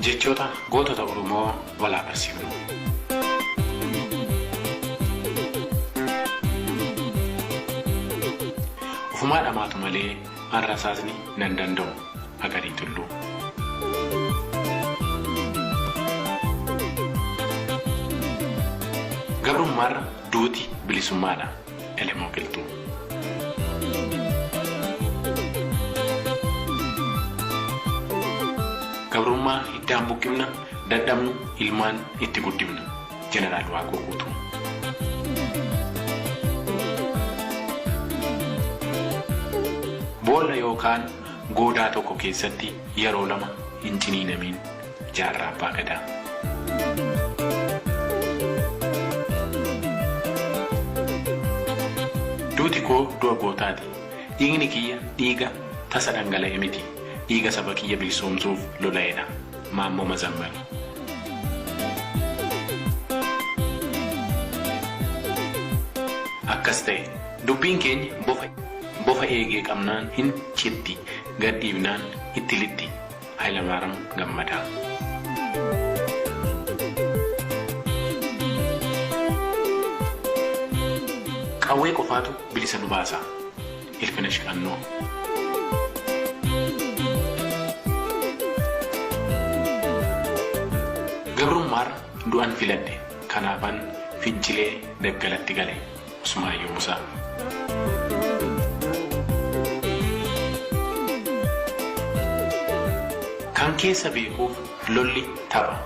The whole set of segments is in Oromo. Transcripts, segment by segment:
Jechoota gootota Oromoo walaa barsiifnu. Ofumaa dhamaatu malee an rasaasni nan danda'u. Agarii Tulluu. Gabrummaarra duuti bilisummaadha. Elemoo Qilxuu. Gabrummaa hiddaan buqqifna, dadhabnu ilmaan itti guddifna. Jeneraal Waaqoo Guutuu. Boolla yookaan goodaa tokko keessatti yeroo lama hin ciniinamiin. Jaarraa Abbaa Gadaa. Duuti koo du'a gootaati. Dhiigni kiyya dhiiga tasa dhangala'e miti. Dhiiga saba kiyya bilisoomsuuf lola'edha. Maammoo Mazammar. Akkas ta'e. Dubbiin keenya bofa bofa eegee qabnaan hin citti, gad dhiibnaan itti lixxi. Hayilamaram Gammadaa. Qawwee qofaatu bilisa nu baasa. Ilfinash Qannoo. Gabrummaarra du'an filadhe kanaafan fincilee daggalatti gale. Usmaayyoo Musaa. Kan keessa beekuuf lolli tapha.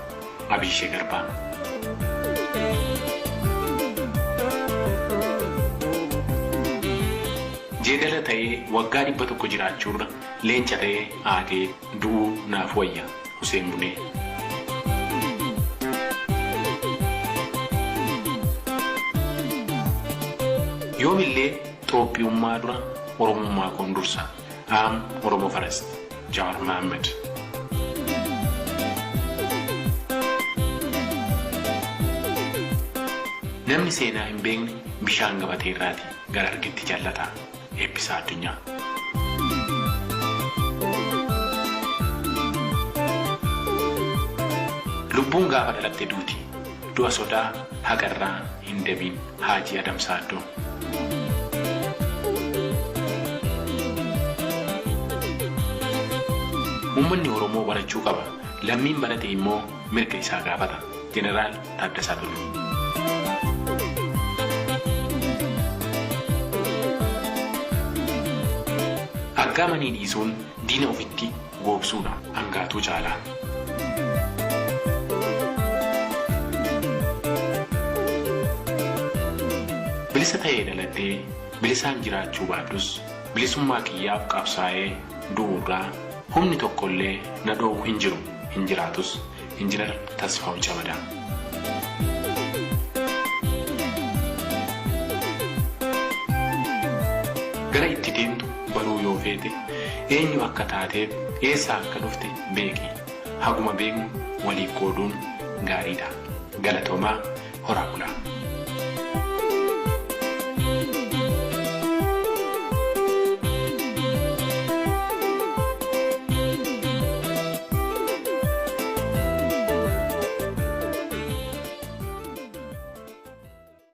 Abiishee Garbaa. Jeedala ta'ee waggaa 100 jiraachuurra leenca ta'ee aadee du'uu naaf wayya. Huseen Bunee. Yoomillee Xoophiyummaa dura Oromummaa koon dursa. I'm Oromo first. Jawar Mohammed. Namni seenaa hin beekne bishaan gabatee irraati gara argetti jallata. Eebbisaa Addunyaa. Lubbuun gaafa dhalatte duuti. Du'a sodaa haqa irraa hin dabiin. Haajii Adam Saaddoo. Uummanni Oromoo barachuu qaba. Lammiin barate immoo mirga isaa gaafata. Jeneraal Taaddasaa Tulluu. Aggaamanii dhiisuun diina ofitti goobsuudha. Angaatuu Caalaa. Bilisa ta'ee dhaladhee bilisaan jiraachuu baadhus bilisummaa kiyyaaf qabsaa'ee du'uurraa humni tokkollee na dhoowwu hin jiru, hin jiraatus. Injinar Tasfaahun Camadaa. Gara itti deemtu baruu yoo feete, eenyu akka taateef eessaa akka dhufte beeki. Haguma beeknu waliif qooduun gaariidha. Galatoomaa, horaa bulaa.